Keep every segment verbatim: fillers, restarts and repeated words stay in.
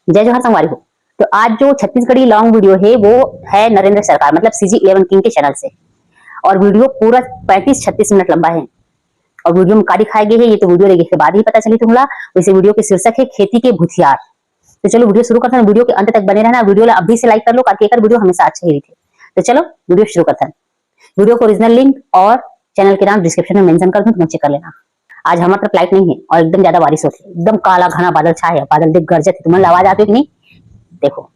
जय जोहार संगवारी हो। तो आज जो छत्तीसगढ़ी लॉन्ग वीडियो है, वो है नरेंद्र सरकार, मतलब सीजी इलेवन किंग के चैनल से। और वीडियो पूरा पैंतीस छत्तीस मिनट लंबा है। और वीडियो में का दिखाए गए है, ये तो वीडियो देखे के बाद ही पता चली तुमला। वैसे वीडियो के शीर्षक है खेती के भूथियार। तो चलो वीडियो शुरू करते हैं, वीडियो के अंत तक बने रहना। वीडियो ला अभी से लाइक कर लो, काकि एकर वीडियो हमेशा अच्छा ही रहिथे। तो चलो वीडियो शुरू करते हैं। वीडियो के ओरिजिनल लिंक और चैनल के नाम डिस्क्रिप्शन में मेंशन कर दूं, तुम चेक कर लेना। आज हमारे तरफ लाइट नहीं है और एकदम ज्यादा बारिश होती है, एकदम काला घना बादल छाए है, बादल देख गरजत है। तुम्हारा आवाज आती है कि नहीं? देखो,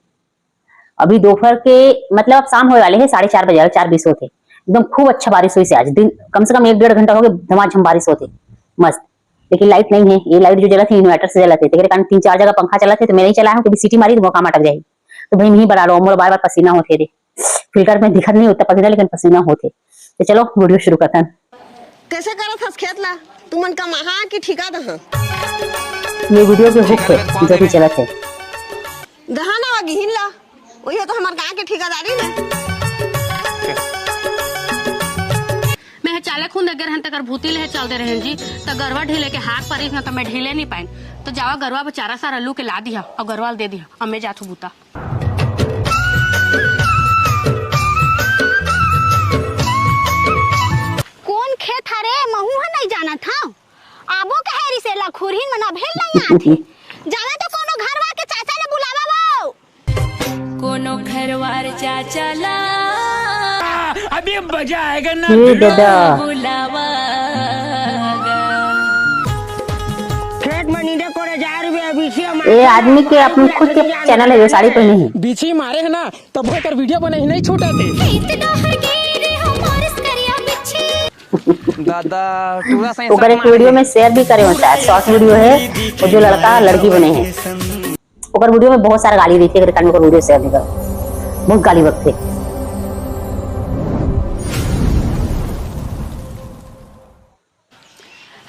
अभी दोपहर के, मतलब अब शाम होने वाले है, साढ़े चार बजे, चार बीस होते, एकदम खूब अच्छा बारिश हुई से आज दिन, कम से कम एक डेढ़ घंटा हो गया, झमाझम बारिश होते, मस्त। लेकिन लाइट नहीं है, ये लाइट जो जलत है इन्वर्टर से जलत है, तेरे कारण तीन चार जगह पंखा चलत है, तो मैं नहीं चलाया हूँ, कभी सीटी मारी तो वो काम अटक जाएगी। तो भाई मैं ही बना रहा हूँ, मोर बार बार पसीना होते रे, फिल्टर में दिखत नहीं होता पसीना, लेकिन पसीना होते। तो चलो वीडियो शुरू करते हैं। कैसे करत हस खेत ला? तुमन कमाहा कि ठिका दहा? ये वीडियो के हुक है जो कि चलत है। दहा ना वा गिहिन ला, वही तो हमार गांव के ठिकादारी ने। मैं चाले खून दे रहन तकर भूती ले चल दे रहन जी, त गरवा ढीले के हाथ परिस ना, त मैं ढीले नहीं पाइन। तो जावा गरवा बेचारा सारा लू के ला दिया और गरवा ल दे दिया, अब मैं जाथू बूता। कोन खेत हरे, महू ह नइ जानत हंव। आबो कहे रिसे ला खुरहिन मन अभेल नइ आथे। जावे तो कोनो घरवा के चाचा ले बुलावा वो। कोनो घरवार चाचा ला अभी मजा आएगा ना ये भिड़ो। दादा। बुलावा गा। खेत में नींदे कोड़े जा रहे अभी से ये आदमी के अपन खुद के चैनल है जो साड़ी पहने हैं। बीछी मारे है ना, तब एकर वीडियो बनाही नहीं छूटत हे। खेत डहर गे रे हमर करिया बिच्छी। दादा, टूरा सही ओकर एक वीडियो में शेयर भी करे होता है, शॉर्ट वीडियो है, वो जो लड़का लड़की बने हैं, ओकर वीडियो में बहुत सारा गाली देते, ओकर कारण ओकर वीडियो शेयर नहीं कर, बहुत गाली बकते।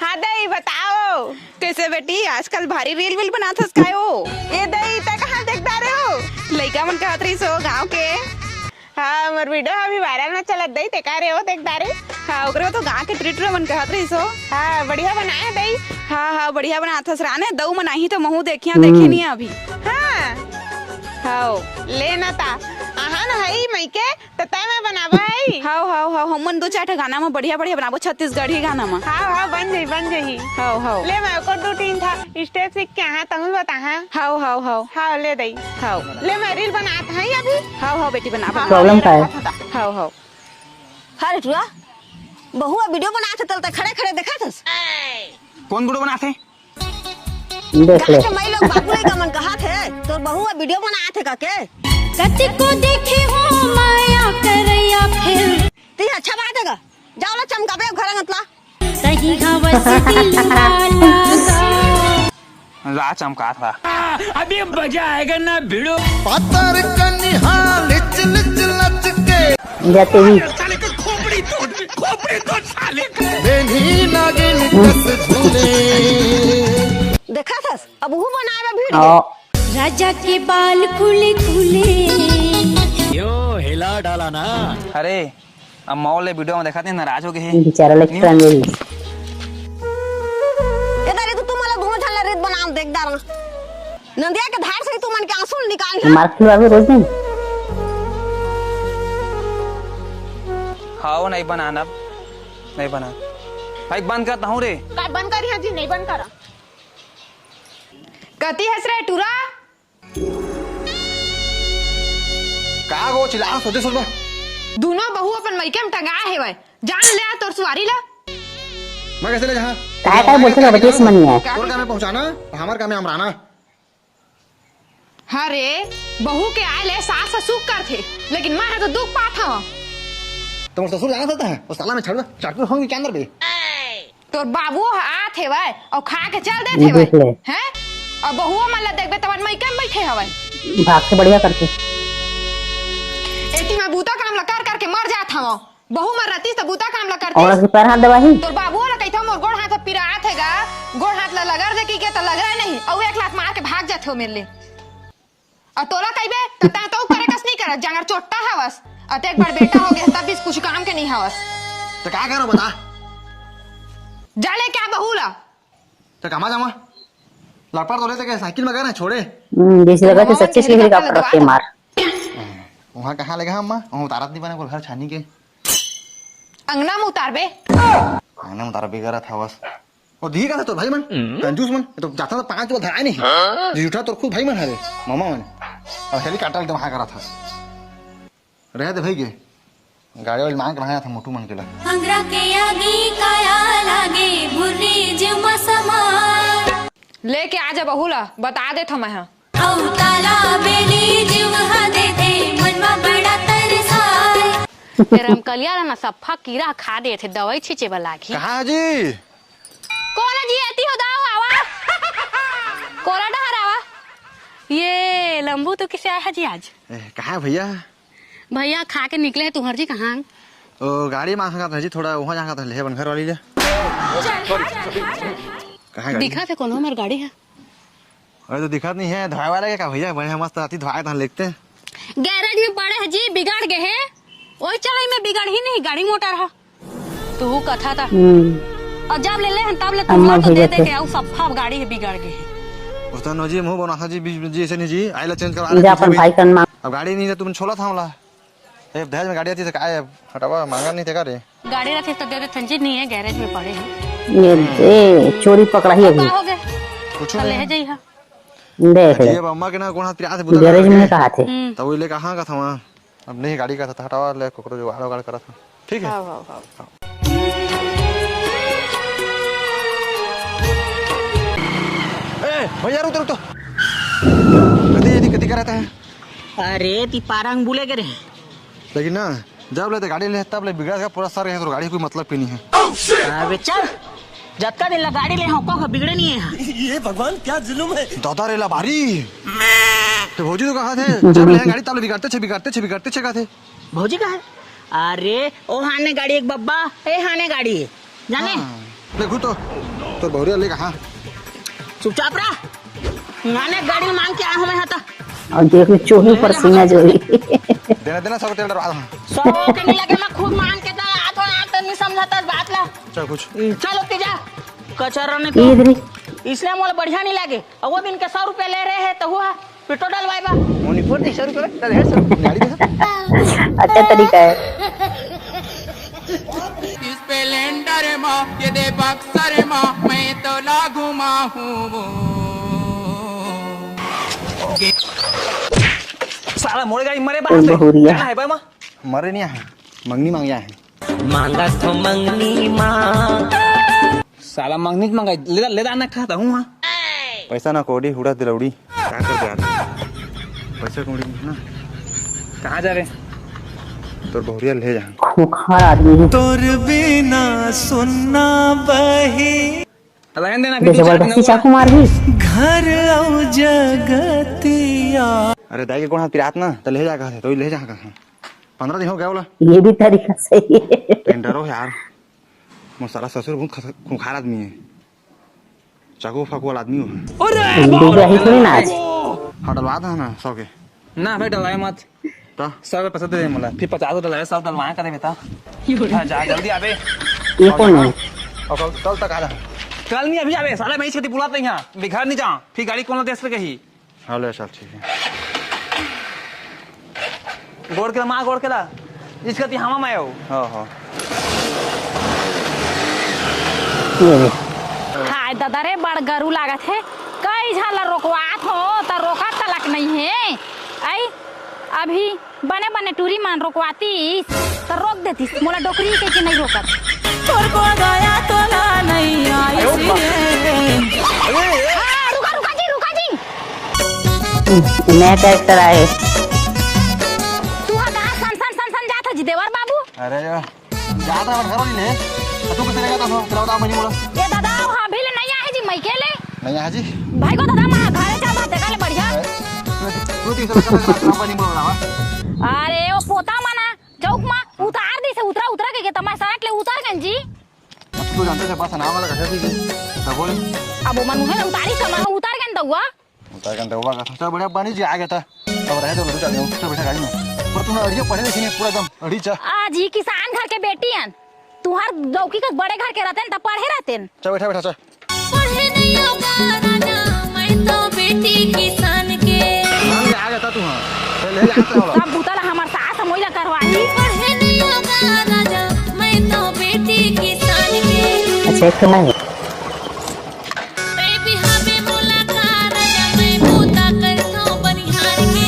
हाँ दई, बताओ। कैसे बेटी, आजकल भारी रील वील बनात हस काय ओ? ए दई, तै कहाँ देखता रहे हो? लइका मन कहत रहिस हो गाँव के। हाँ, मोर वीडियो अभी वायरल में चलत दई, ते का रे हो देखता रे? हाँ, ओकरे तो गाँव के टुरी टुरा मन कहत रहिस हो। हाँ, बढ़िया बनाए दई। हाँ, हाँ, बढ़िया बनात हस राने, दऊ मन आही तो महू देखिया, हम्म। देखे नहीं अभी। हाँ। हाँ, ले ना ता। आहा ना हई मइके, त तय में बनाबो है। हाव, हाव, हाव, हमन दो चार ठे गाना में बढ़िया, बढ़िया बनाबो, छत्तीसगढ़ी गाना में। हाव, हाव, बन जाही, बन जाही। हाव, हाव। ले मैं ओकर दो तीन ठा step सीख के आहा, तहूँ बताहा। हाव, हाव, हाव। हाव, ले दई। हाव। ले मैं रील बनात हई अभी। हाव, हाव, बेटी, बना, बना। हाव, problem का है? हाव, हाव। हाँ रे टुरा, बहुआ वीडियो बनात हे, तल तक खड़े खड़े देखत हस। कौन वीडियो बनात हे? देख ले। गाँव के माई लोग बाबू लइका मन कहत हे, तोर बहू ह वीडियो बनात हे का के? कतिको देखे हो माया करैया फिर। ती अच्छा बात हे गा। जाओ ला चमकाबे घर अंगत ला। सही हवस दिल वाला। ला चमकात हा। अभी मजा आएगा ना भिड़ो। पातर कनिहा लिच लिच लचके। जाते ही। साले का खोपड़ी तोड़, खोपड़ी तोड़ साले का। बेनी नागिन कस झूले। देखा थस, अब वो बनावे वीडियो। हाँ। राजा के बाल खुले खुले। यो हिला डाला ना। अरे, अब मौल ले वीडियो में देखा थे, नाराज हो गए हैं। बेचारा लग न्यू। रहा है। ए दारी, तू, तू मला दोनों झन ला रीत बनाम देख दारा। नंदिया के धार से ही तू मन के आंसू निकाल। मार खिलवावे रोज दिन। हाव, नहीं बनाना, नहीं बना। भाई, बंद करता हूँ रे। काय बंद करी हाँ जी, नहीं बंद करा। कती हस रे टूरा? का गो चिल्ला सोचे सोच में? दोनों बहू अपन मइके में टंगा हेवय। जान ले आ तोर सुवारी ला। मैं कैसे ले जहाँ? काय काय बोलथे ना, बतिया समझ नहीं आया। तोर काम है पहुँचाना, हमार काम है हमराना। हाँ रे, बहू के आए ले सास ह सुख करथे, लेकिन मैं ह तो दुख पात हवं। तो मोर ससुर जाना चाहता है, उस साला में छड़वा, चाटू होंगे क्या अंदर बे? तोर बाबू ह आत हेवय अउ खा के चल देत ये हेवय, देख ले। हैं? अउ बहुआ मन ला देखबे तवन मइका में बइठे हवय। भाग के बढ़िया करके। एती मैं बूता काम ला कर करके मर जात हवं। बहू मर रहतीस त बूता काम ला करतीस। औरत के पैर हाथ दबाही। तोर बाबू ला कहिथव मोर गोड़ हाथ ह पिरात हे गा, गोड़ हाथ ला लगड़ दे कहिके त लगड़य नहीं, अउ एक लात मार के भाग जाथे ओ मेर ले। अउ तोला कहिबे, त तैं तो करे कस नहीं करत, जांगर चोट्टा हवस। अतेक बड़ बेटा हो गया, तब भी कुछ काम के नहीं हवस। तो का करो बता? जा ले क्या बहू ला? तो कमा जावा? लपड़ तो लेते के साइकिल में गए ना, छोड़े। हम्म, जैसे लगा कि सच्ची से हेलीकॉप्टर रख के मार। वहाँ कहाँ लगा हम माँ? वहाँ उतारत नहीं बने, घर छानी के। अंगना में उतारबे। अंगना में उतारबे करत हवस। वो दी का था तो भाई मन, कंजूस मन, तो जाता तो पाँच वो धराए नहीं। हाँ? जी उठा तो खुद भाई मन हरे, मामा मन। अब हेलीकॉप्टर एकदम हाँ करा था। रहे दे भाई के। गाड़ी वाली मांग के लाया था मोटू मन के ला। अंगरा के आगी काया लागे, भुर्री जीव म समाय। लेके आ जा बहू ला, बता देथव मैं हा। अउ ताला बेली जीव हा देथे, मन म बड़ा तरसाय। ए रमकलिया ला ना सफ्फा कीरा खा देथे, दवाई छींचे बर लागही। कहाँ जी? कोन जी, एती हो दाव, आवा। कोरा डहर आवा। ये लंबू तो किसे आया है जी आज? ए, कहाँ है भैया? भैया खा के निकले हैं तुहर जी, कहाँ? ओ, गाड़ी मांगा था जी, थोड़ा वहाँ जाना था, ले बन घर वाली ले। कहाँ गाड़ी? दिखा थे कोनो हमर गाड़ी है? अरे तो दिखत नहीं है, धोए वाला के का भैया, बढ़िया मस्त आती धोए धान लेते हैं। गैरेज में पड़े है जी, बिगड़ गए है। ओई चलाई में बिगड़ ही नहीं, गाड़ी मोटर है। तू कथा था। हम्म। और जब ले ले हम तब ले अम्मा तुम्हारा तो दे भेजत दे है। के आऊ सफा गाड़ी है बिगड़ गए है। उस तरह जी मुंह बना था जी, बीच में जी ऐसे नहीं जी, आइला चेंज करवा इधर रहा अपन जी। भाई कन मांग। अब गाड़ी नहीं है, तुम छोला था हमला। ए, दहेज में गाड़ी आती तो काय हटावा, मांगा नहीं थे का रे? गाड़ी रखे तो दे देथन जी, नहीं है, गैरेज में पड़े हैं। ये दे, चोरी पकड़ा ही अब अभी। का हो गए? कुछ तो नहीं ले है। जाई हा। देख ले। अब अम्मा के ना कोन हाथ पिरात है, बुता गैरेज में कहा थे। हम्म। तब वो ले कहाँ का था वहाँ? अब नहीं गाड़ी का था, हटावा ले, कोकरो जुगाड़ उगाड़ करा था। ठीक है? हाँ, हाँ, हाँ। ए, भैया रुक तो, रुक तो। कति, कति, कति करा था? अरे, ती पारंग बुले के रे। लेकिन ना, जब ले ते गाड़ी ले, तब ले बिगड़ गया पूरा सर, ये तो गाड़ी कोई मतलब की नहीं है। अबे चल, जतका दिन ला गाड़ी ले हो, को बिगड़े नहीं है। ये भगवान, क्या जुल्म है। दादा रे ला भारी। तो भौजी तो कहा थे, जब ले गाड़ी, तब ले बिगड़ते छे, बिगड़ते छे, बिगड़ते छे कहा थे। भौजी कहा है? अरे, ओ हाने गाड़ी एक बब्बा, ए हाने गाड़ी। जाने? हाँ। ले घुस तो। तोर बहुरिया ले कहाँ? चुपचाप रह। माने गाड़ी मांग के आया हूँ मैं यहाँ तक। और देख ले, चोरी पर सीना जोरी। देना, देना, सौ तेल डरवा दो। सौ के नहीं लगे, मैं खुद मांग के तो आ तो, आप तो नहीं समझता इस बात ला। चल कुछ। चल उठ के जा। कचर रहने ये इधर ही। इसलिए मोला बढ़िया नहीं लगे। और वो दिन के सौ रुपया ले रहे हैं तो हुआ। पेट्रोल डलवाए बा। मोनी फोर दे सौ रुपया, चल, है सौ, गाड़ी दे। अच्छा तरीका है। स्प्लेंडर मा, ये दे बक्सर मा, मैं तो लागू मा हूँ वो। साला मोरे गाड़ी मरे बा, कौन बहुरिया? जाना है बा मा? मरे नहीं है, मंगनी मांग गया है। मांगत हो मंगनी माँ। साला मंगनी मंगाई, ले दा, ले दा ना खाता हूँ हाँ। पैसा ना कौड़ी, हुड़ा दिलौड़ी। क्या कर दे यार? पैसा कौड़ी नहीं है ना। कहाँ जा रहे? तोर बहुरिया ले जा। खूंखार आदमी है। तोर बिना सुन्ना बही। रहन देना, ये फिर तू जबरदस्ती चाकू मार दी। घर अउ जगतिया। अरे दाई के कोन हाथ पिरात ना, त ले जा कहा थे, तो ले जा कहा। पन्द्रह दिन हो गया बोला। ये भी तरीका सही है। लेकिन डरो यार, मोर साला ससुर बहुत खस-, खूंखार आदमी है, चाकू फाकू वाला आदमी हो। अरे डूबे ही थोड़ी ना आज। हाँ, डलवा था ना सौ के। ना भाई, डलवाए मत। का? सौ के पैसा दे दे मोला, फिर पचास डलवाए, सौ डलवाए करे बेटा। हाँ, जा जल्दी आबे। ये कौन है? और कल, कल तक आ जा। कल नहीं, अभी आबे, साला मैं इसके बुलाते हैं यहाँ, बिघर नहीं जा, फिर गाड़ी कौन देश पे कही। हाँ, ले चल, ठीक है। गोड़ के ला, माँ गोड़ के ला। इसका ती हमा मैं हो। हाँ, हाँ। ये ले। हाय दादा रे, बड़ गरू लागत है। कई झन ला रोकवात हो, त रोकत तलक नहीं है। आई, अभी बने बने टूरी मन रोकवातीस, त रोक देतीस। मोला डोकरी कहिके नहीं रोकत। तोर को दया तोला नहीं आई सी रे। हाँ, रुका, रुका जी, रुका जी। नया कैरेक्टर आए। तू हा कहाँ सन, सन, सन, सन जात है जी देवर बाबू? अरे यो, जात है घर वाली ले। तू किसे लेगा तो तेरा बता मनी मोड़ा। ये दादा, हाँ, अभी ले नहीं आए जी, मैं के ले? नहीं आए जी। भाई को दादा, मैं घरे जा, बात कर ले बढ़िया। तू तीन सौ रुपया का मनी मोड़ा। अरे, वो पोता मना, चौक मा उतार दी से, उतरा, उतरा के, के तमारे साथ ले उतार गन जी। अब तू जानते से बस ना वाला कैसे थी जी? तब बोले। अब वो मनुहे उतारी कमा, उतार गन दउआ। उतार गन दउआ का। चल बढ़िया बनी जी, आ गया था। अब रहे तो लड़ू चल गया, चल बैठा गाड़ी में। पर तू ना अड़िया पढ़े लिखे नहीं, पूरा एकदम अड़ी चा। आज ही किसान घर के बेटी हन। तुहार लौकी का बड़े घर के रहते न, तब पढ़े रहते न। चल बैठा, बैठा, चल। पढ़े नहीं होगा राजा, मैं सब बुता ला हमर सास मोई ला करवाही। पढ़े नहीं होगा राजा, मैं तो बेटी किसान के। अच्छा, एक तो नहीं। ए बिहावे मोला का राजा, मैं बूता करथों बनिहार के।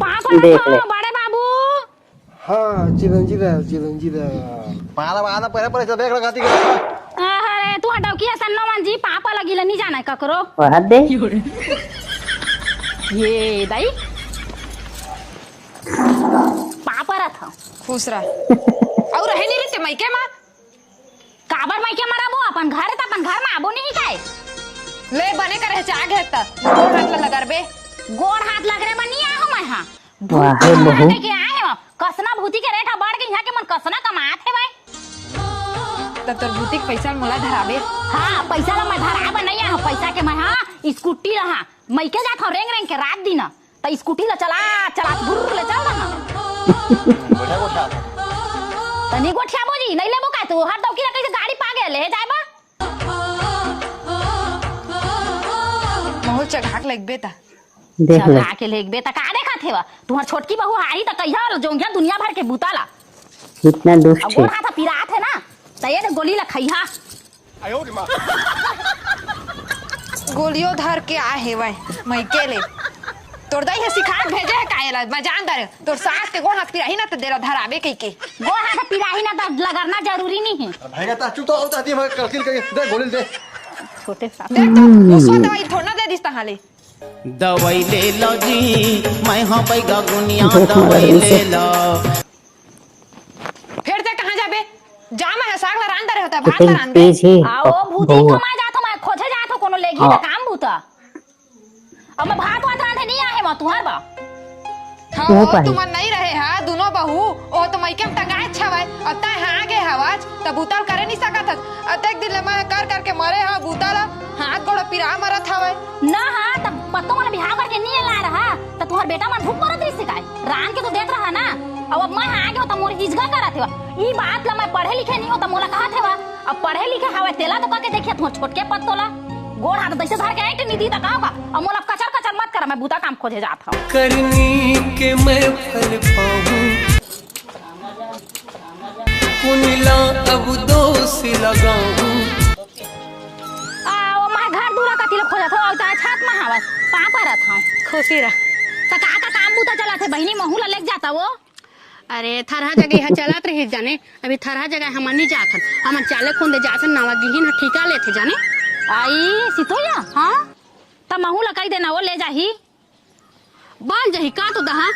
पाँव परत देख ले। हँव, बड़े बाबू। हाँ, चिरंजी रह, चिरंजी रह। मारा, मारा, पहले, पहले, देख लो, गलती कर। अरे, तू हटो, की असन नो मन जी, पाँव लगी ला, नहीं जाना है ककरो। वहाँ दे। ये दाई। पाँव परत हँव। खुश रह। अउ रहे नहीं रहिते मइके मा। काबर मइके मा रहिबो? अपन घर त अपन घर मा आबो नहीं काय? ले बने करे चाह घेर त। गोड़ हाथ ला लगरबे। गोड़ हाथ लगरे बर नहीं आहूँ मैं हा। वाह, भूती हे बहू। कमाने के आए हो। कसना भूती के रेट ह बढ़ गे, इहाँ के मन कसना कमात हे भाई। त तोर भूती के पैसा ल मोला धराबे। हाँ, पैसा ला मैं धराए बर नहीं आहूँ, पैसा के मैं हा स्कूटी ला हा। मइके जात हँव रेंग रेंग के रात दिन। त स्कूटी ला चला, चला, भुर्र ले चल रहा। बढ़िया गोठिया। तनी गोठिया बोजी, नहीं लेबो का तू? हर दौकी ला कइसे गाड़ी पा गे, ले जाए बा। महूँ चघा के लेगबे त। देख ले। चघा के लेगबे त का देखत हेवा? तुहर छोटकी बहू हारी त कहिया जोंगिया दुनिया भर के बुता ला। कितना दुष्ट अब हे। गोड़ हाथ पिरात हे ना, त ये दे गोली ला खइहा। गोलियो धर के आ हेवय मइके ले। तोर दाई ह सिखा के भेजे हे का एला? मैं जान दारे। तोर सास के गोड़ हाथ पिराही ना त देला धराबे कहिके। गोड़ हाथ पिराही ना त लगरना जरूरी नहीं हे। भाई का चुप तो होता थी, मैं कलकिल के दे गोली दे। छोटे सास। दे तो मुसवा दवाई थोड़ा ना दे दिस तहाँ ले। दवाई ले लो जी, मैं हाँ बैगा गुनिया दवाई ले लो। फेर ते कहाँ जाबे? जा, मैं ह साग ला रांध डरे हों, भात ला रांध दे। तेज हे। आ, ओ भूती बउआ। कमाए जात हँव, मैं खोजे जात हँव कोनो लेगी हाँ। त काम बूता। अब मैं भात वात रांधे नहीं आहे, मैं तुहर बा। हाँ, वो ओ, पाही। तुमन नहीं रहे हा, दुनों बहू, ओ तो मइके म टंगाए छवय, अब तैं हा आगे हवच, त बूता ल करे नहीं सकत हस। अतेक दिन ले मैं कर करके मरे हा बूता ला, हाथ गोड़ पिरा मरत हवय। ना हा, तब पत्तो मन बिहाव करके नहीं ला रहा, त तुहर बेटा मन भूख मरत रहिस काय? रांध के तो देत रहा ना। अब, अब मैं आगे हँव त मोर हिजगा करत हेवा। ई बात ला मैं पढ़े लिखे नहीं हँव त मोला कहत हेवा। अब पढ़े लिखे हवय तेला तो कह के देखिया तुहर छोटके पत्तो ला। गोड़ हाथ तइसे धर के ऐंठ नहीं दी त का होगा? अब मोला कचर कचर मत कर, मैं बूता काम खोजे जात हँव। करनी के मैं फल पाऊं, कुनिला अब दोष लगाऊं। आ, ओ मैं घर दूरा कति ला खोजत हँव, अउ तैं छत मा हवस, पाँव परत हँव। खुशी रह। त का का काम बूता चलत हे बहिनी, महूँ ला लेग जाता वो। अरे, थरहा जगह ह चलत रहिस जाने, अभी थरहा जगह हमन नहीं जात हन, हमन चाले खुंदे जात हन, नवा गिहिन ह ठीका लेथे जाने। आई, सितोया? हाँ। त महूँ ला कहि देना, वो ले जाही। बन जही का तो दहा,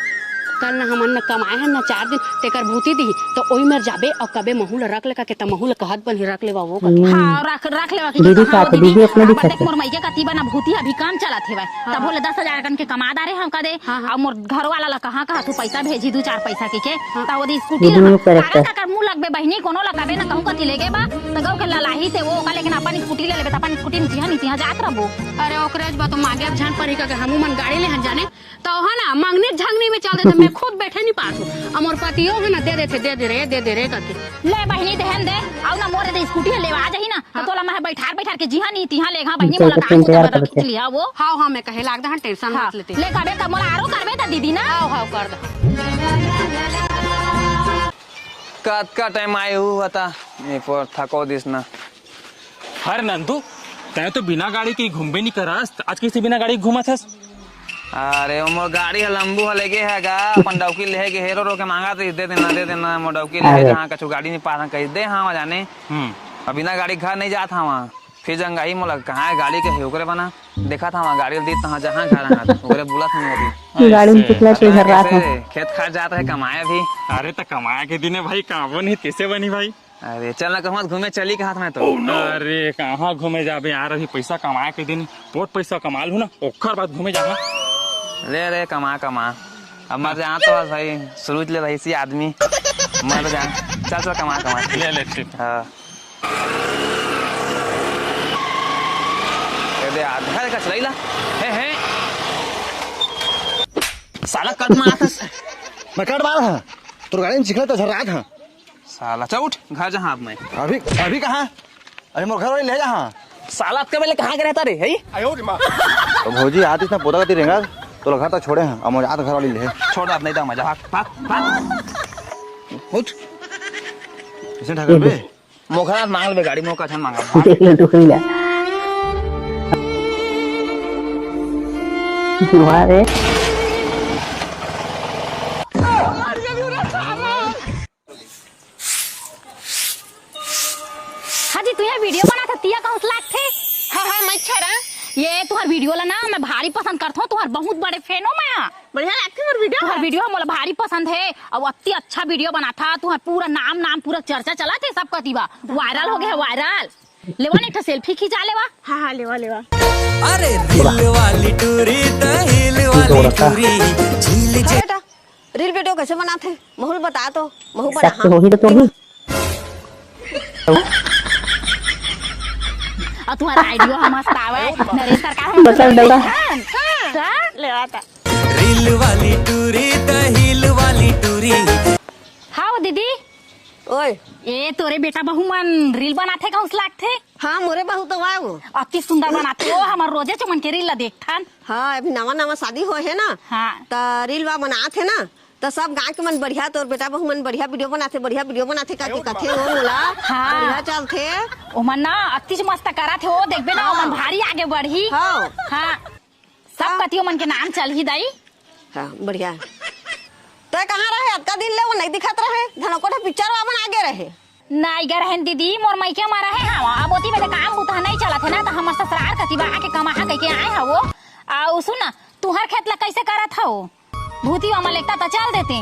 कल न हमन न कमाए हन न चार दिन, तेकर भूती दिही, त ओही मेर जाबे अउ कबे महूँ ल रख ले कहिके, त महूँ ल कहत बनही रख लेवा वो कहिके। हम्म। हाँ, रख, रख लेवा कहिके दीदी कहाँ का वो तो दीदी? दीदी अपने अउ दिखत बड़े है। मोर मइके कती बना भूती अभी काम चलत हेवय, हाँ। तब बोले दस हजार कन के कमा डारे हँव का दे, हाँ, हाँ। अउ मोर घर वाला ला कहाँ कहाँ तू पैसा भेजी दू चार पैसा कहिके, हाँ। त वो दे स्कूटी दीदी ला हाँ। काकर काकर मुँह लगबे बहिनी, कोनो ला कबे न कहूँ कती लेगे बा, त गऊ के ललाही ते वो ओका लेकिन अपन स्कूटी ले लेबे, त अपन स्कूटी में जिहाँ नहीं तिहाँ जात रहबो। अरे ओकरे ज बा तो मांगे अब झन पड़ी कहिके हमू मन गाड़ी ले हन जाने, त ओहा ना मंगनी झंगनी में चल देथे, मैं खुद बैठे नहीं पात हँव। अउ मोर पतियो हे ना, दे देथे, दे दे रे, दे दे रे कहिके। ले बहिनी, देहन दे, अउ ना मोरे दे स्कूटी ह लेवा जाही ना, त हाँ। तोला मैं बैठार बैठार के जिहाँ नहीं तिहाँ लेगहूँ बहिनी, मोला कहाँ के जबर रख लिहा वो। हाँ, हाँ, मैं कहे लाग दे, हाँ, tension हाँ। मत लेते। ले कबे त मोला आरो करबे त दीदी ना। हाँ, हाँ, कर दे। कतका time आए हू हता, ए पर थको दिस ना। अरे नंदू, तैं तो बिना गाड़ी के घूमबे नहीं करस, आज कइसे बिना गाड़ी के घूमत हस? अरे, ओ मोर गाड़ी ह लंबू ह लेगे हे गा, अपन डौकी लेहे गे हे, रो रो के मांगत रहिस, दे देना, दे देना, मोर डौकी लेहे अरे। जहाँ कछु गाड़ी नहीं पात हँव, कहि दे हँव जाने। हम्म। अब बिना गाड़ी घर नहीं जात हँव, फिर जंगाही मोला कहाँ हे गाड़ी के हे ओकरे बना, देखत हँव गाड़ी ल दीत हँव जहाँ घर हँव, ओकरे बुलत हँव अभी। गाड़ी में ऐसे। पिछला से पता घर नहीं रात कैसे में। खेत खार जात रहे कमाए अभी। अरे त कमाए के दिन हे भाई, काबो नहीं, कैसे बनी भाई? अरे चल ना, कहूँ घूमे चली कहत मैं तो। अरे कहाँ घूमे जाबे यार, अभी पैसा कमाए के दिन, पोट पैसा कमा लूँ ना, ओकर बाद घूमे जाबे। ले रे, कमा, कमा। अब मर जा तो बस भाई, सुरुज ले रहिसी आदमी। मर जा। चल, चल, कमा, कमा। ले, ले, ठीक। हाँ। ए दे, आधा का चलाई ला। हे, हे। साला कट मारत हस। मैं कट मारत हँव। तोर गाड़ी में चिखला त झर्रात हँव। साला, चल उठ, घर जाहूँ अब मैं। अभी, अभी कहाँ? अभी मोर घर वाली ले जाहूँ। साला, अतका बेले कहाँ गे रहत रहे, हैं? ओ भौजी, आतिस ना पोता कती रेंगत। तोला घर तक छोड़े हंव, अब मोर जात घर वाली ले। छोड़, अब नहीं तो मजा। भाग, भाग, भाग। उठ। अइसे ठगबे? मोखरा मांग लेबे गाड़ी, मोर कछन मांगा। देख ले टुकड़ी ला। वाह रे। हाँ जी, तुंहर video बनाथस, तिंहा कहूं से लागथे? हाँ, हाँ, मैं अच्छा रहा। ये तुंहर video ला ना मैं भारी पसंद करथों, तुंहर बहुत बड़े fan हो मैं। बढ़िया लागथे मोर video। तुंहर video मोला भारी पसंद हे, अउ अति अच्छा video बनाथा तुंहर, पूरा नाम, नाम पूरा चर्चा चलत हे सब कति बा, viral हो गे हे viral। लेवा ना एक ठो selfie खिंचा लेवा। हाँ, हाँ, लेवा, लेवा। अरे दिल वाली टूरी त हिल वाली टूरी, झील हाँ बेटा, reel video कइसे बनाथे? महू ल बता तो, महू शक बनाहा। तो होही तो तोही। अउ तुंहर idea ह मस्त आवय, नरेश सरकार ह मतलब डौका। हाँ, हाँ, लेवा ता। Reel वाली टूरी त हिल वाली टूरी। हाँ वो दीदी। ओए। ए तोरे बेटा बहू मन reel बनाथे कहूं से लागथे? हाँ, मोरे बहू तो आय वो। अति सुंदर बनाथे वो, हमर रोजे चुमन के reel ला देखथन। हाँ, अभी नवा नवा शादी होय हे ना। हाँ। त reel वा बनात हे ना, त सब गांव के मन बढ़िया, तोर बेटा बहू मन बढ़िया video बनाथे, बढ़िया video बनाथे का के कथे वो मोला। हाँ। बढ़िया चलथे। ओमन ना अतिच मस्त करत हे वो, देखबे ना, हाँ। ओमन भारी आगे बढ़ही। हाँ। हाँ। सब हाँ। कति ओमन के नाम चलही दाई। हाँ, बढ़िया। तैं कहाँ रहे? अतका दिन ले वो नहीं दिखत रहे। धनोकोठा picture वा मन आगे रहे। नहीं गे रहेन दीदी, मोर मइके म रहे हंव। अब ओती में ले काम बूता नहीं चलत हे ना, त हमर ससुरार कति बा आके कमाहा कहिके आए हंव। अउ सुन ना, तुंहर खेत ला कइसे करत हव? भूती वा म लेगता त चल देते।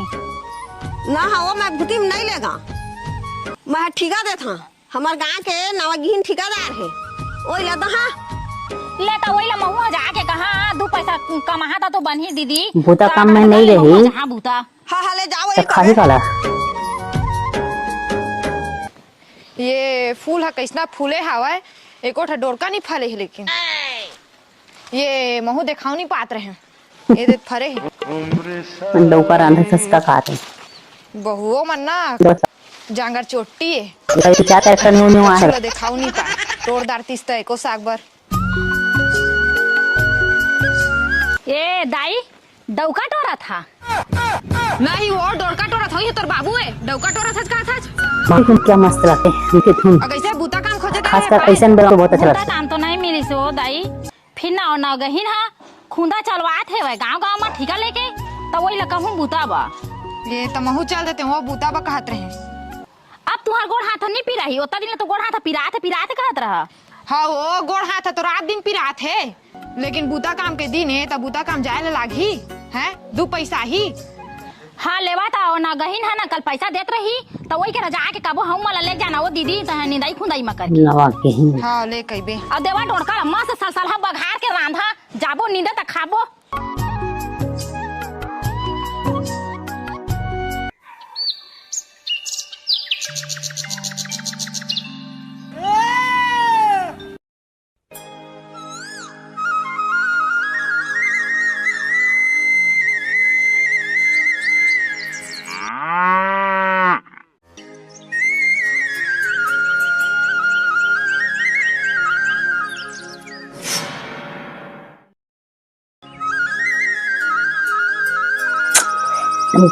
ना हव, मैं भूती म नहीं लेगा। मैं ठिका देत हंव। हमर गांव के नवागिहिन ठिकादार हे, ओई ला दहा। ले त ओई ला महू ह जाके कहा, दू पैसा कमाहा त तो बनही दीदी। बूता काम में नहीं रही। जहाँ बूता। हाँ, हाँ, ले जाओ, त खाही काला? ये फूल ह कइसना फूले हावय, एको ठा डोरका नहीं फरे हे लेकिन। ये महू देखाव नहीं पात रहे। ये दे फरे हे। डौका रांधे सस्ता खात हे। बहुओ मन ना बस। जांगर चोट्टी हे। भाई, क्या करता नहीं उन्हें वहाँ? कछु ला देखाव नहीं पात। टोर दार तीस त एको साग बर। ए दाई, डौका टोरत हा? नहीं, वो डोरका टोरत होही, तोर बाबू हे, डौका टोरत हच, कहत हच। मालूम क्या मस्त लगते हैं, उनके धुन। अगर ऐसे बूता काम खोजे खासकर ऐसन बेरा में बहुत अच्छा बूता लगता है। काम तो नहीं मिलिस वो दाई। फिर ना, नवगहिन हा खुंदा चलवात हेवय गांव गांव म ठिका लेके, त वही ला कहूं बूता बा। ये त महू चल देते, वो बूता बा कहत रहे। अब तुंहर गोड़ हाथ नहीं पिराही, ओतना दिन ले तो गोड़ हाथ पिरात हे, पिरात हे कहत रहा। हाँ, वो गोड़ हाथ तो रात दिन पिरात हे, लेकिन बूता काम के दिन हे, त बूता काम जाए ला लागही, हैं? दू पैसा ही। हाँ, लेवा त नवगहिन हा ना, कल पैसा देत रही, त वही के रजा के कबो हम मला ले जाना, वो दीदी, त निंदाई खुंदाई म करके। नवगहिन। हाँ, ले कहिबे। अब देवा डोरका मस्त सलसलहा बघार के रांधा, जाबो नींदे त खाबो।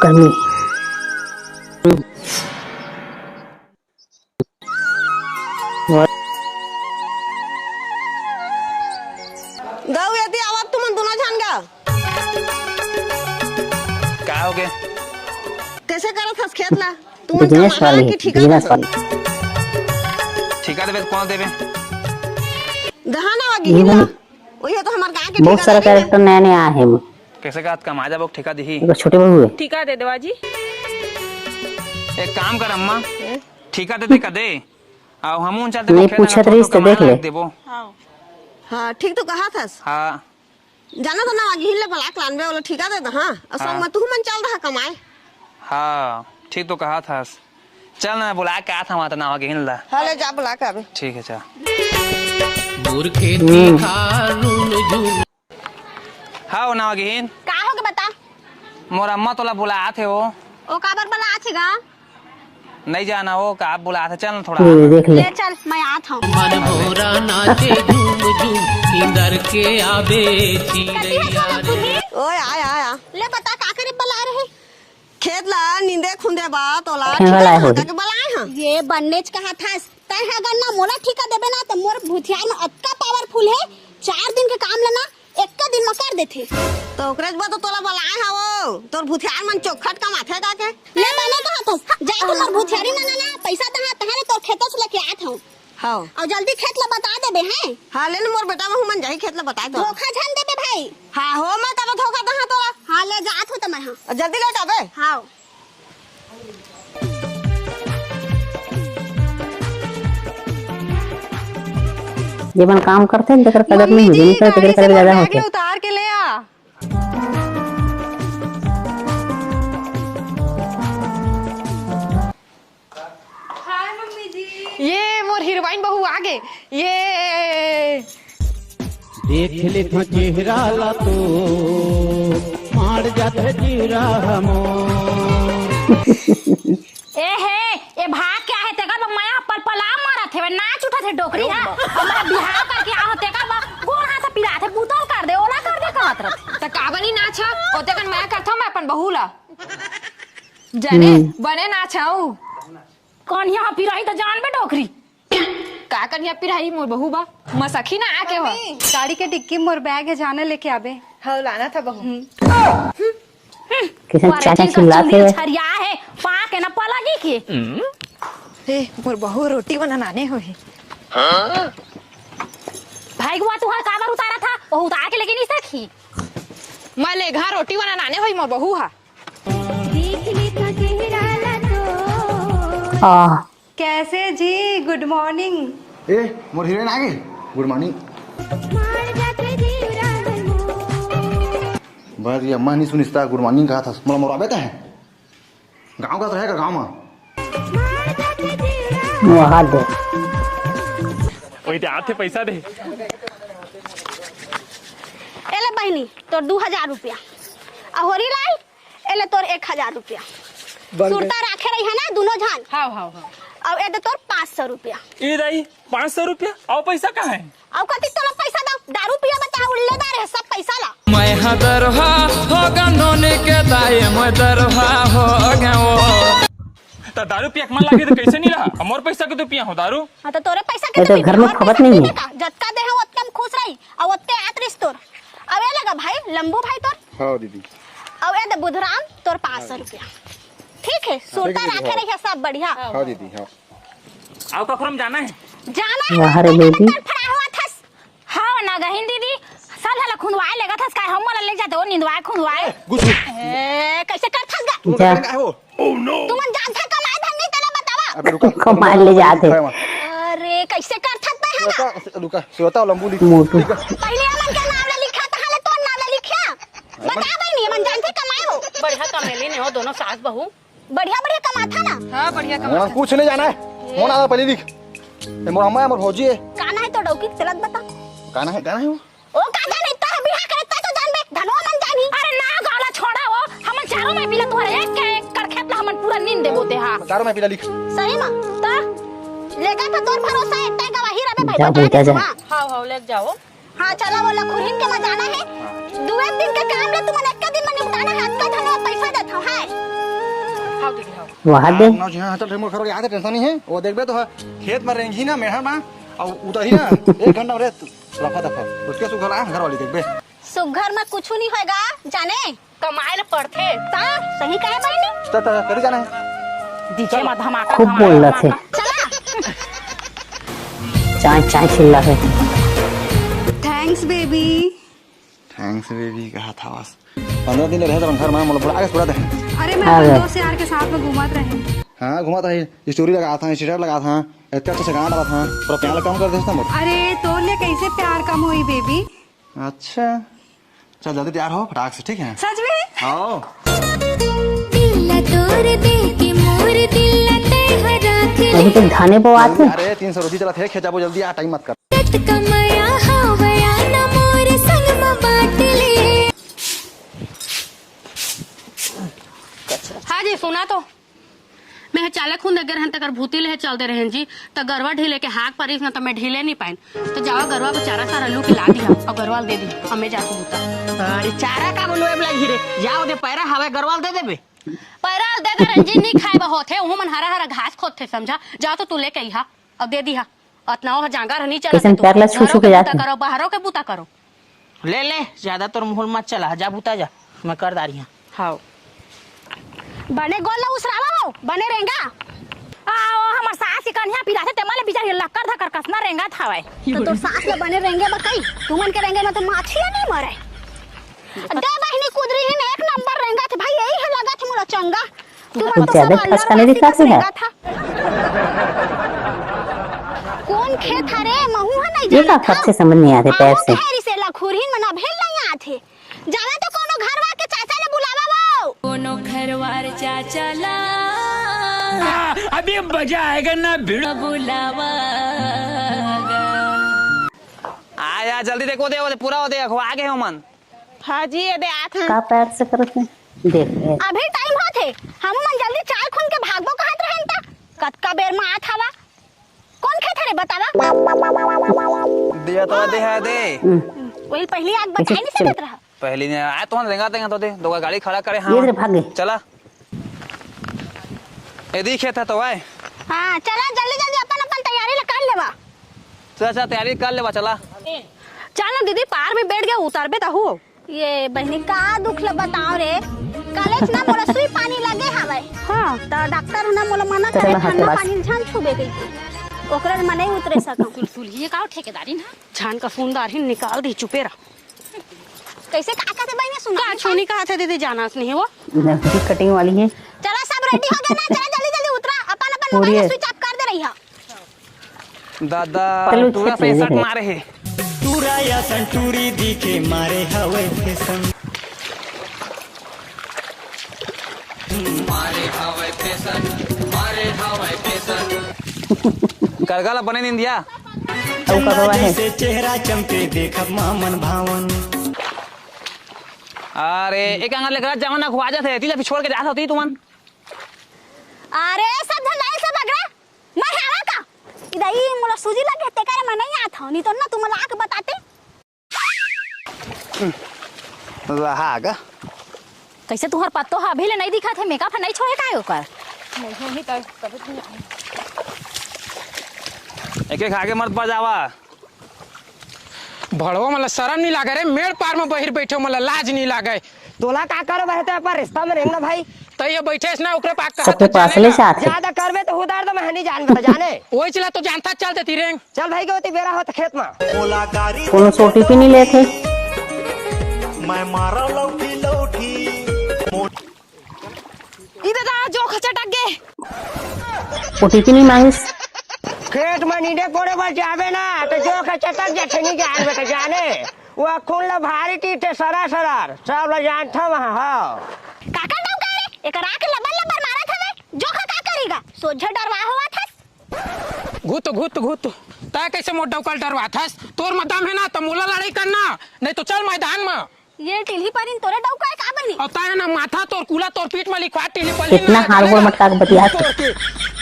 गर्मी। गऊ यदि आवत तुमन दोनों झन गा। का हो गे? कैसे करत हस खेत ला? तुमन business कमाहा वाली, कि ठिका business देबो? वाली। ठिका देबे त कौन देबे? दहा ना वागी ये हिला। हम वही तो हमार गांव के बहुत ठिका सारा देबे। Character नया नया आए हैं। कैसे का कमा जाबो ठिका दिही? एगो छोटे बहू है। ठिका दे देवा जी। एक काम कर अम्मा, हैं? ठिका दे दे का दे। आओ हम उन चलते नहीं खेत पूछत रहिस तो देख ले। देबो। हाँ। हाँ, ठीक तो कहा थस। हाँ। जाना तो ना, आगे हिल ले बलाक लानबे, ओला ठिका दे दे, हाँ। और संग हाँ। में तू मन चल रहा कमाए। हाँ, ठीक तो कहा थस। चल ना, बुला के आत हंव, त नावा गिन ला। हाँ, ले जा, बुला के आबे। ठीक है, चल। मोर खेती हम्म। खार नून झून। हाँ, ओ नावा गिन। का हो गे बता? मोर अम्मा तोला बुलात हे वो। ओ काबर बुलात हे गा? नहीं जाना वो, का बुलात हे, चल ना थोड़ा। ये देख ले। ले चल, मैं आत हंव। मन मोरा नाचे झूम झूम, इंदर के आबे चिड़ैया रे। ओए, आय, आय, आ। ले बता, का करे बलाए रहे? खेत ला नींदे खुंदे बा, तोला खेत ठिका वाला कहाँ होही। का के बलाए हन? ये बन्नेच कहा था, तैं ह अगर ना मोला ठिका देबे ना, त मोर भुथियार में अतका powerful हे, चार दिन के काम ला ना, एक्का दिन में कर देथे। त ओकरेच बर तो तोला बलाए हवं, तोर भुथियार मन चोखट कमाथे का के? ले बने कहा था, जा तो मोर भुथियारी ना, ना, ना, पैसा तहा, तहारे तोर खेतों से लेके आत हूँ। हाँ। अउ जल्दी खेत ला बता देबे, हैं? हाँ, ले न मोर बेटा, वहू मन जाही खेत ला बताए तो। धोखा झन देबे भाई। हाँ हो, मैं काबर धोखा दहा तोला। हाँ, ले जात हो त मैं, हाँ। अउ जल्दी लौट आबे। हाँ। जेमन काम करथे न, तेकर कदर मम्मी नहीं होथे, जी, नहीं करे, तेकर गाड़ी से कदर मोर ज्यादा बैग होथे। ला उतार के ले आ। हाय मम्मी जी। ये मोर हीरोइन बहू आ गे। ये देख लेथों चेहरा ला तो मार जाथे जीरा हमो। ए हे, ए भाग के आहे तेकर बर मया पलपला मरत हेवे, नाच उठत हे डोकरी हा। हमरा बिहाव करके आहो तेकर बर गोड़ हाथ पिरात हे, बुतल कर दे, ओला कर दे कहत रथे। त का बनी नाच ह? ओते कन मया करथों मैं अपन बहू ला। जाने, हम्म। बने नाच हऊ। कनिहा पिराही त जानबे डोकरी। का कनिहा पिराही मोर बहू बा? मसखी ना आके हो। मम्मी, गाड़ी के डिक्की मोर बैग हे, जाने लेके आबे। हाँ, लाना था बहू। हम्म। किसन पर चाचा चिल्लात हे। छरिया हे, पाक हे ना पलगी के। ए, मोर बहू रोटी बनाने होही। भाई गुआ, तुहर काबर उतारा था? वो उतार के लेके नहीं सखी। मैं लेघा रोटी बनाने होही मोर बहू हा। देख लेथों चेहरा ला तो। आह। कैसे जी? Good morning। ए, मोर हीरोइन आ गे। Good morning। मार जाथे जीरा हमो। बस ये अम्मा नहीं सुनिस ता, good morning कहा था। मोला मोर आबे ता है। गाँव का तो है का गाँव में? मार जाथे जीरा। वहाँ दे। वही दे, आथे पैसा दे। एले बहिनी, तोर दू हजार रुपया। अहोरी लाई, एले तोर एक हजार रुपया। बन गए। सुरता राखे रही है ना दुनो झन। हाव, हाव, हाव। अउ ए दे तोर पाँच सौ रुपया। ए दाई, पाँच सौ रुपया? अउ पैसा कहाँ है? अउ कति तोला पैसा दो? दारू पिया बता उल्ले दार है सब पैसा ला। मैं हा दरहा हो गंडोनी के दाई, मैं दरहा हो गयो। त दारू पिया के मन लागे त कैसे नहीं रहा? मोर पैसा के तो पिया हो दारू। हाँ, तो तोरे पैसा के ये तो तो पिया, घर में और पैसा खपत के नहीं पिया है। का? जतका दे हो, ओतका में खुश रही। अउ ओतके आत रिस तोर। अउ ए लगा भाई, लंबू भाई तोर। हाँ दीदी। अउ ए दे बुधराम, तोर पाँच सौ रुपया। ठीक है, हाँ, सुरता ठीक है दीदी, राखे हाँ। रहिया, सब बढ़िया। हाँ दीदी, हाँ। अउ कखरो में जाना है? जाना है, वाह रे बेटी। तड़फड़ा हुआ थस। हाँ, नागहिन दीदी, सब हला खुंदवाए लेगा थस, काय हम वाला ले जाते हो, निंदवाए, खुंदवाए। गुस्सू। ए, कैसे कर थस गा? तुम जा। करेंगे हो? तुमन जानथे कमाए धन नहीं तेला बतावा। अबे रुका। कमाए ले जात हे। रुका, रुका। अरे, कैसे करथस तैं हा ना? रुका, रुका, सुरता लंबू लिख। मोटू। लिख। पहले हमन के नाम ला लिखा, तहाँ ले तोर नाम ला लिखा। बता बहिनी, हमन जानथे कमाए हो। बढ़िया कमेली ने हो दोनों सास बहू। बढ़िया, बढ़िया कमाथा ना। हाँ, बढ़िया हमन कमाथा। कुछ नहीं जाना है। मोर नाम पहले लिख। ए, मोर अम्मा है, मोर भौजी है। का ना है तो डौकी के चलत बता। का ना है, का ना है वो? ओ का जाने, तोर बिहा करे, तैं तो जानबे, धनवा मन जानही। अरे ना, गाला छोड़ा वो, हमन चारों माई पीला तुहर एक के एक कर खेत ला हमन पूरा नींद देबो ते हा। चारों माई पीला लिख। सही मा, त लेगा तो तोर भरोसा है, तैं गवाही रबे भाई, जा बता बेटा, दे जा। हाँ। हाँ, हाँ, ले जाओ। हाँ, चला वो लखुरहिन के मा जाना है। दू एक दिन के काम ला तुमन एक दिन मा निपटाना है, अतका धनवा पैसा देत हव, हाय। हाँ, दीदी, हाँ। वहाँ दे। हाँ, ना जी, हाँ, चल, मोर घर वाली आते, tension नहीं है, वो देखबे तो है, खेत मा रेंगी ना, मेहर मा, अउ उतरही ना, एक घंटा में रे, रफा दफा। उसके सुघर आ, घर वाली देखबे। सुघर में कुछ नहीं होएगा, जाने? कमाए ल पड़थे। ता, सही कहे बहिनी? चल, चल, चल, करी जाना है। डीजे में धमाका, खूब धमाका, बोल रहा थे। धमाका। चला। चाय, चाय चिल्ला है। Thanks, baby। Thanks, baby, कहा था बस। पंद्रह दिन रहे तो घर में, मतलब, पूरा आगे पूरा दे। अरे, मैं हाँ अपन बे। दोस्त यार के साथ में घूमत रहे। हाँ, घूमत रही, story लगा था, status लगा था, इतना अच्छा से गाना डाला था, पर प्यार कम कर देता मोर। अरे, तोर ले कैसे प्यार कम होई, baby? अच्छा, चल जल्दी तैयार हो फटाक से, ठीक है? सच में? हाँ। दिल ला तोर दे के मोर दिल ला तैं ह राख ले। अभी तो धाने बोआत है। अरे, तीन सौ रोजी चलत हे, खेत जाबो जल्दी, आ, time मत कर। कमाया हवया ना मोर संग म बांट ले। हाँ जी, सुना तो। मैं चाले खुंदे गे रहेन, तेकर भूती ले चल दे रहेन जी, त गरवा ढीले के हाक परिस न, त मैं ढीले नहीं पाइन। त जावा गरवा को चारा सारा लू के ला दिहा, अउ गरवा ल दे दिहा, अउ मैं जाथों बूता। अरे चारा का बोलू, एबला घिरे, जाओ दे पैरा हवे, गरवा ल दे देबे। पैरा ल दे दे रहेन जी, नहीं खाए बर होथे, उहू मन हरा हरा घास खोदथे, समझा? जाओ तो तू लेके अइहा, अउ दे दिहा। अतना ओह जांगर ह नी चलत कइसन हे तो। पैर ला छू घरो छू के के बूता जात हे। करो, बाहरो के बूता करो। ले ले, ज्यादा तोर मुंह मत चला, जा बूता जा, मैं कर डारी हूं। हाव। बने गोल ला उसरावा हो, बने रेंगा। आ, ओ हमर सास के कन्हिया पिराथे, तेमा ले बिचारी लक्कर धक्कर कस ना रेंगत हवय। त तोर सास ले बने रेंगे बर कही, तुमन के रेंगे में तो माछी ह नहीं मरे। दे बहिनी कुदरी ही में एक नंबर रेंगत हे भाई, यही हे लगत हे मोला चंगा। तुमन तो ज्यादा सब खस अल्लर खने वासी दिखा कस से है। रेंगत हा। कोन खेत हरे, महू ह नहीं ये का जानत खस हव। से समझ नहीं आते पैर आमो से। के हेरी से लखुरहीन मन अभेल नहीं आथे। जावे तो कोनो घरवा के चाचा ले बुलावा वो। कोनो घरवार चाचा ला। अभी मजा आएगा ना भिड़। बुलावा। आ जा, जल्दी देखो, दे, वो दे, पूरा वो दे, अखवा आगे हो मन। हाँ जी, ये दे आत हन। का पैर से करत हे? देख, देख। अभी टाइम होत हे, हम मन जल्दी चाल खुन के भागबो कहत रहन त कतका बेर म आत हवा। कोन खेत हरे बतावा? दिया तो दे है दे। हम्म। वही पहली आग बताई नहीं सकत रहा। पहली ने आए तो रेंगा देंगे तो दे, दो गाड़ी खड़ा करे। हाँ, ये रे भागे। चला। एदी खेत है तो आए। हाँ, चला जल्दी जल्दी अपन अपन तैयारी ला कर लेवा। चला, चला, तैयारी कर लेवा, चला। चल ना दीदी, पार में बैठ गया, उतारबे तहू। ये बहिनी का दुख ल बताओ रे। कलेज ना मोला सुई पानी लगे हवय। हाँ। त डॉक्टर ना मोला मना करे, चला, ठंडा चला। पानी झन छुबे कहिके। ओकरे ले मने उतरे सकम। सुलसुलिए का ठेकेदारी ना। झान का सुंदर ही निकाल दी, चुपे रह। कैसे का कहते बहिनी, सुन का छूनी कहा थे दीदी, जाना नहीं वो। कटिंग वाली है। चला सब रेडी हो गया ना, चला जल्दी जल्दी उतरा, अपन अपन मोबाइल स्विच ऑफ कर दे रही है। दादा, चलो, टूरा सही है। मारे हे। टूरा या संटूरी दिखे मारे हवे फैशन। मारे हवे फैशन, मारे हवे फैशन। करगा ला बने निंदिया। अउ का बाबा है? जैसे चेहरा चमके देखब मा मन भावन। अरे, एक अंगल लेकर जाओ ना, खुआ जाते, तीला छोड़ के जात होती तुमन। अरे, सब झन लाइन से बगरा। मैं हवा का? इधर ई मोला सूजी लगे, ते करे मैं नहीं आत हूँ, नहीं तो ना तुम ला के बताते। रहा गा। कैसे तुहर पत्तो हा अभी ले नहीं दिखा थे, मेकअप नहीं छोड़े काय ओकर? एक एक आगे मत बजावा। भड़वा मन ला शरम नहीं लागे रे, मेड़ पार में बहिर बैठे मन ला लाज नहीं लागे। तोला का करो बहते पर रिश्ता में रेंगना भाई। त ये बैठे ना ओकरे पाक सबके पास ले जात हे। ज्यादा करबे तो उधार दो मैं हनी जान बता जाने। ओई चला तो जानता चल देती रेंग। चल भाई के होती बेरा होत खेत में। कोनो से ओटीपी नहीं लेते। मैं मारा लौटी लौटी। इधर आ, जोंक चटक गे। ओटीपी नहीं मांगिस। खेत में नींदे कोड़े बर जाबे ना, त जोंक चटक जाथे, नहीं जान बे त जाने। वो खून ला भारी टीटे सरा सरार, सब ला जानथव वहाँ, हाँ। काकर डौका रे? एकर आँख लबर लबर मारत हवे, जोंक का करीगा? सोझे डरवा होवत हस। घुत, घुत, घुत। तै कैसे मोर डौका ल डरवात हस? तोर म दम है ना, त मोला लड़ाई करना, नहीं तो चल मैदान में। ये टिल्ही परिन तोरे डौका है का बनी? अउ ताए ना माथा तोर कूला तोर पीठ में लिखवा टिल्ही परिन कितना ना हार गोड़ मटका के बतिया। तोर के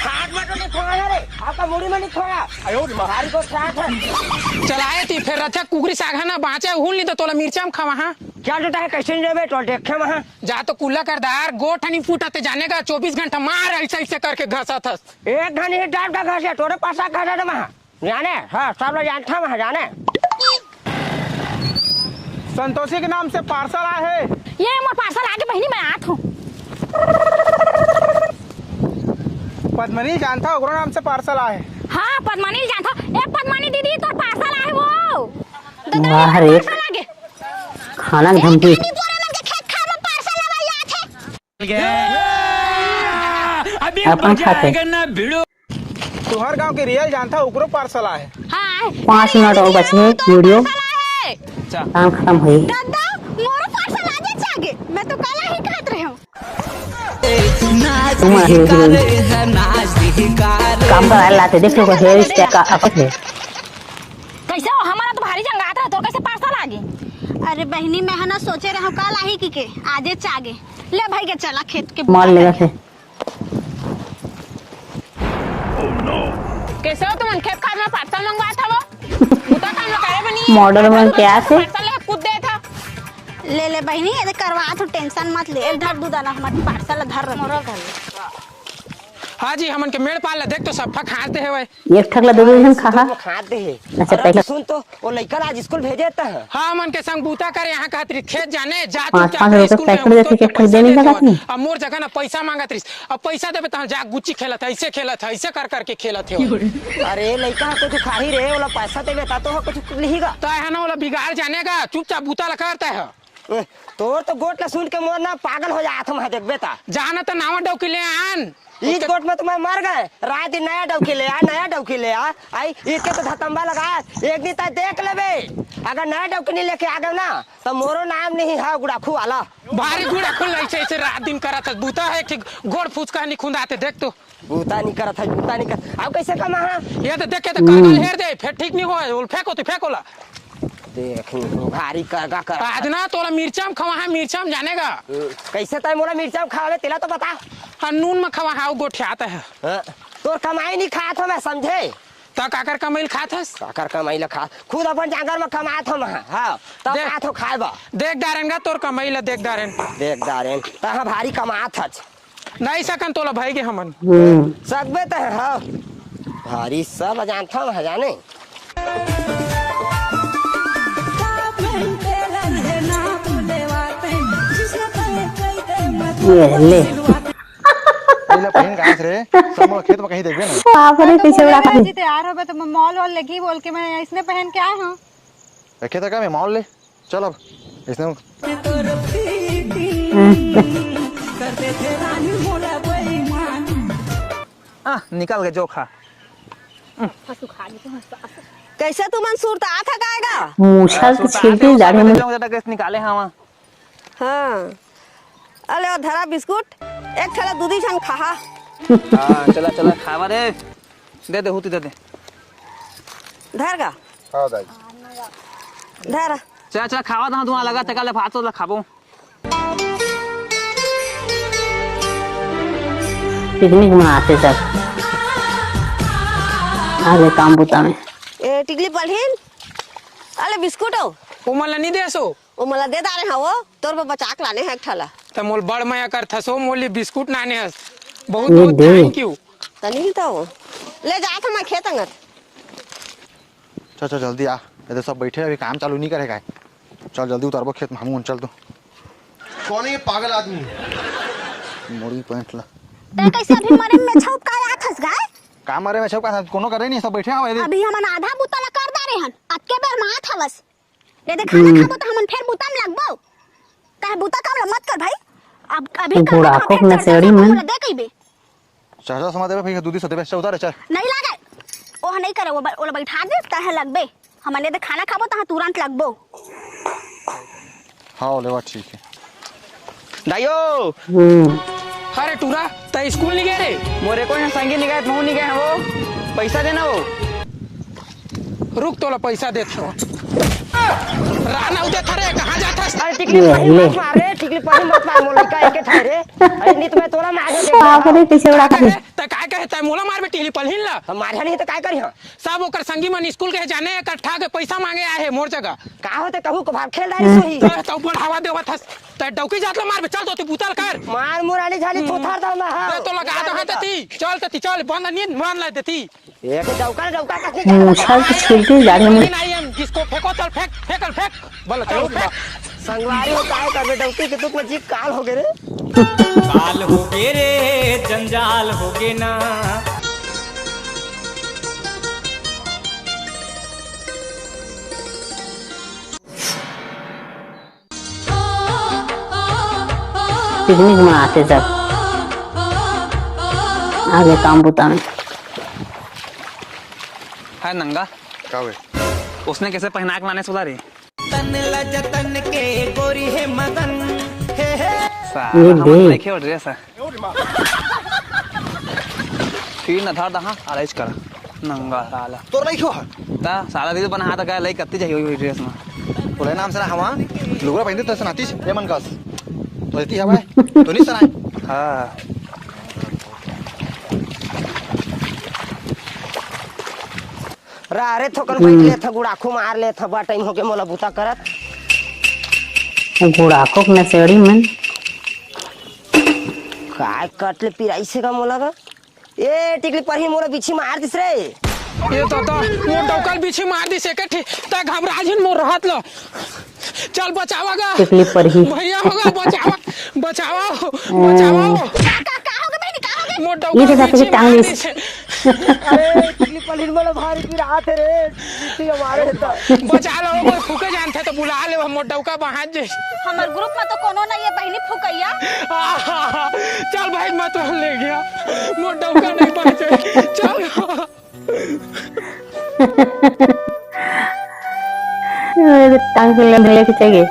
हाथ में तो लिखवा ना रे, आपका मुड़ी में लिखवा। आयो रे माँ। भारी को साथ है। चलाए ती फिर रचा कुकरी साग है ना बाँचे हुल नहीं तो तोला मिर्चा में खावा हाँ। क्या जोता है कैसे नहीं जाबे तो देखे वहाँ। जा तो कुल्ला करदार गोठ नहीं फूटा ते जाने का चौबीस घंटा मार ऐसे ऐसे करके घसा था। एक घनी ही डाल का घसे तोरे पासा घसा दे वहाँ। जाने? हाँ, सब लोग जानता मैं जाने। संतोषी के नाम से पार्सल आए हे। ये मोर पार्सल आगे बहिनी, मैं आत हूँ। पद्मनी जानता, ओकरो नाम से पार्सल आए हे। हाँ, पद्मनी जानता। ए पद्मनी दीदी, तोर पार्सल आए हे वो। दे दे, वाह रे। पार्सल आगे। खाना के धमकी। दीदी, तोरे मन के खेत खार में पार्सल आवा आत हे। अपन खाते। तुहर गांव के रियल जानथा, ओकरो पार्सल आहे। हाँ। पाँच मिनट और बचे हैं, वीडियो काम खत्म होई। दादा, मोरो पार्सल आ जाए आगे। मैं तो कल ही कहत रहे हूँ। तुम आ गए, हीरोइन। काम का लाते देख लो, हेयर स्टाइल का अकस है। कैसे हो? हमारा तो भारी जंगात रहा, तोर कैसे पार्सल आ गए? अरे बहनी, मैं है ना सोचे रहा हूँ कल आही की के, आजे चागे। ले भाई के चला खेत के माल लेगा से। कैसे हो तुमन खेत खार में पार्सल मंगवात हवो? बुता काम ला करे बनी। मॉडल मन के आथे। पार्सल ले कूद देत ह। ले ले बहिनी, ये करवा तू, टेंशन मत ले। ए धर दू दाना हमर पार्सल धर मोरो घर। हाँ जी, हमन के मेड़ पाल ला देख तो सब ठक हाँस दे हवय। एक ठक ला दे दे हन, खा, खा। खा दे हे। अच्छा, अरे पहले सुन तो, वो लइका ला आज स्कूल भेजे त ह। हाँ, हमन के संग बूता करे, यहाँ कहत रही खेत जाने, जा पाँच, चुपचाप पाँच रुपए स्कूल में पैकेट देथे, एक ठक दे नहीं सकत नहीं। अब मोर जगह ना पैसा मांगत रही, अब पैसा देबे त जा गुच्ची खेलत है, ऐसे खेलत है, ऐसे कर करके खेलत है। अरे लइका ह कुछ खाही रे, ओला पैसा देबे त तो ह कुछ लिहीगा। त है ना, ओला बिगाड़ जाने का, चुपचाप बूता ला करता है। ए, तोर तो गोठ ला सुन के मोर ना पागल हो जात हूँ मैं, देखबे ता। जाना तो नावा डौकी ले आन। इस गोठ में तो मैं मर गए। रात दिन नया डौकी ले आ, नया डौकी ले आ। आई, इसके तो धतम्बा लगा। एक दिन तय देख लेबे। अगर नया डौकी नहीं लेके आ गए ना, तो मोरो नाम नहीं है गुड़ाखू वाला। भारी गुड़ाखू ऐसे, ऐसे रात दिन करत है। बूता है, एक ठे गोड़ फुचका नहीं खुंदाते, देख तो। बूता नहीं करत है, बूता नहीं कर। अब कैसे कमा है? ये तो देख के तो कागल हेर दे, फिर ठीक नहीं हो, उल फेंको तो फेंको ला। देख, भारी करगा कर। आज ना तोला मिर्चा में खवा है, मिर्चा में जानेगा। हम्म, कैसे तय मोला मिर्चा में खवावे, तेला तो बता। हाँ, नून में खवा है, वो गोठियात है। हाँ, तोर कमाई नहीं खात हो, मैं समझे। त काकर कमाई ल खात हस? काकर कमाई ल खा, खुद अपन जांगर में कमात हो मैं। हाँ, तब देख, खात हो खाए बा। देख डारेन गा तोर कमाई ल, देख डारेन। देख डारेन, तहाँ भारी कमात हच। नहीं सकन तोला भाई के हमन। हम्म। सकबे त है, हाँ। भारी सब जानथव, है जाने। ये ले। पहले पहन के आस रे, सब लोग खेत में कहीं देखबे ना। बाप रे, पीछे उड़ा खाली। जी तैयार होबे तो मैं मॉल वॉल लेगी बोल के मैं इसने पहन के आए हूँ। रखे था क्या मैं मॉल ले? चल अब, इसने आ, निकल गए जोखा। कैसे तुमन सुरता था गाएगा? मूछा तो छीलती दाढ़ी में। कैसे निकाले हवा? हाँ, अले ओ धरा बिस्कुट, एक ठेला दूधी झन खाहा। हाँ, चला, चला, खावा रे। दे दे, हुती दे दे। धर गा। हाँ, दाई। धर। चला, चला, खावा, तहाँ धुआं लगा, तका ले भात ला खाबो। पिकनिक मनाथे सब। आगे काम बुता में। ए, टिकली पलहिन, अले बिस्कुट हो। ओ मन ला नहीं देसो। ओ मन ला दे डारे हव, तोर बर बचा के लाने हँव एक ठा ला। त मोल बड़ मया करथस ओ, मोली बिस्कुट लाने हस। बहुत ये बहुत दे। Thank you। त नहीं त ओ। ले जात हँव मैं खेत अंगत। चल, चल, जल्दी आ। ये तो सब बैठे, अभी काम चालू नहीं करे का है। चल, जल्दी उतारबो खेत में, हमू चल तू। कौन है ये पागल आदमी? मुड़ी पैंट ला। तैं कैसे अभी मरे में छौप का आथस गाय? का मरे में छौप का? कोनो करे नहीं, सब बैठे हवय। अभी हमन आधा बुता ला कर डारे हन, अतके बेर में आत हवस। यदि खाना हम्म। खाबो त हमन फेर बुता में लगबो। काहे बुता काम ला मत कर भाई। अब अभी काम बुढ़ापो के नशेड़ी मन। दे कहिबे। चल, चल, समा देबे, फिर दूधी से देबे, चल, उतारे, चल। नहीं लागे। ओह नहीं करे, वो ब-, ओला बैठा दे, तहे लगबे। हमन यदि खाना खाबो, तहाँ तुरंत लगबो। हाँ, लेवा, ठीक है। दाइयो। हम्म। अरे टूरा, तैं स्कूल नहीं गए रे? मोरे कोई संगी नहीं गए, तू नहीं गए हो। पैसा देना वो। रुक, तोला पैसा देत हँव। राना उदे थरे, कहाँ जात हस? अरे टिकली पही मत मार रे, टिकली पही मत मार, मोर लइका एके ठा रे। अरे नित मैं तोला मार दे। बाप रे, कैसे उड़ा का खाली। तैं काय कहे, तैं मोला मारबे टिकली पलहिन ला? हम मारे नहीं त काय करी हम? सब ओकर संगी मन स्कूल के जाने, इकट्ठा के पैसा मांगे आए हे मोर जगह। का होते कहू को भाव खेल डारी हम्म। सोही। तैं तो बढ़ावा देवत हस, तैं डौकी जात ला मारबे, चल तो तू बुता ल कर। मार मुराली झाली हम्म। थोथार दम ना, हाँ। तैं तो लगा दो हाथ तती, चल तती, चल, बंद नींद मान ला देती। एक डौका, डौका कथी मूछा के छीलती दाढ़ी में। नहीं, नहीं, हम जिसको फेंको, चल फेंक, फेंक, फेंक। बोलो, चलो, फेंक। संगवारी हो, काय करबे, डौकी के दुख में जी काल हो गए रे। काल हो गए रे, जंजाल हो गए ना। पिकनिक मनाथे सब, आगे काम बुता में। है नंगा। का हुए? उसने कैसे पहना के लाने सुला रही? तन ला जतन के गोरी हे मदन, हे, हे। साला ये हमन दे। देखे हो ड्रेस है। फिर न धर दहा, अरेज कर। नंगा साला। तोर लइको ह? ता साला दीदी बना हाथ का लइक कत्ती जाही होई ड्रेस में। बोले नाम से ना हवा, लुगरा पहिंदे तो सनातीस, ए मन कस। तो इतनी हवा है, तो नहीं सनाए। हाँ। रा रे थोकन बैठ लेथव, गुड़ाखू मार लेथव, बड़ टाइम होगे मोला बुता करत। गुड़ाखू के नसेड़ी मन। काय कट ले पिराइस हे का मोला गा? ए टिकली परही मोला बिछी मार दिस रे। ए दादा, मोर डौका ल बिछी मार दिस एके ठी, त घबरा झिन मोर रहत ल। चल बचावा गा। टिकली परही। भैया हो गा, बचावा, बचावा, बचावा। का, का, का होगे बहिनी, का होगे? मोर डौका ये तो ल बिछी मार दिस। अरे, टिकली पलहिन मोला भारी पिरात हे रे, बिच्छी हमारे हे त। बचा लो, कोई फूके जानथे त बुला ले, मोर डौका बाहर जे। हमर group में तो कोनो नहीं है बहिनी फुकैया। चल भाई, मत ले गया, मोर डौका नहीं बाँचे। चल। अरे, टांग से लेके चले।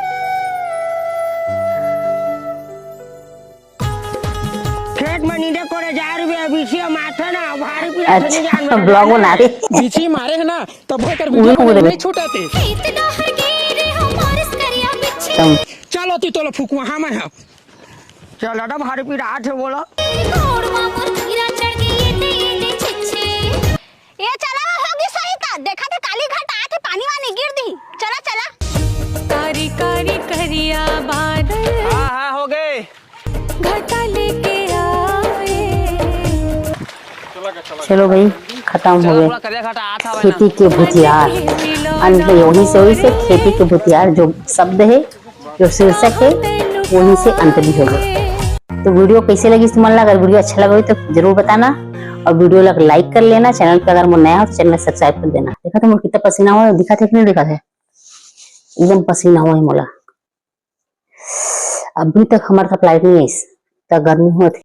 खेत में नींदे कोड़े जा रहे हैं, बिछिया माथे ना, भारी पीड़ा से नहीं जान अच्छा, में vlog बना रही। बिछी मारे है ना, तब भाई कर उहे video उहे। नहीं छूटते। खेत डहर गे रे हो मोर करिया बिच्छी। चलो ती तोला फुकवा, हाँ मैं हाँ। चल दादा, भारी पीड़ा हाथ है बोला। गोड़ मा मोर कीरा चढ़ गे ये दे ये दे छिच्छे। ए चला हो गे सही का, देखा थे काली घाट आथे पानी वानी गिर दी। चला चला। कारी कारी करिया बादल। हाँ हाँ हो गे। घटा लेके आए। चलो भाई, खतम हो गे खेती के भूथियार। अंत में वही से, वही से खेती के भूथियार जो शब्द है, जो शीर्षक है, वही से अंत भी हो गे। तो video कैसे लगिस तुमन ला? अगर video अच्छा लगा हो तो जरूर बताना और video ला like कर लेना। Channel पे अगर मोर नया हो तो channel subscribe कर देना। देखा तो मोर कितना पसीना हुआ है, दिखा थे कि नहीं दिखा थे? एकदम पसीना हुआ है मोला। अभी तक हमारे साथ light नहीं आई, तो गर्मी हुआ थी।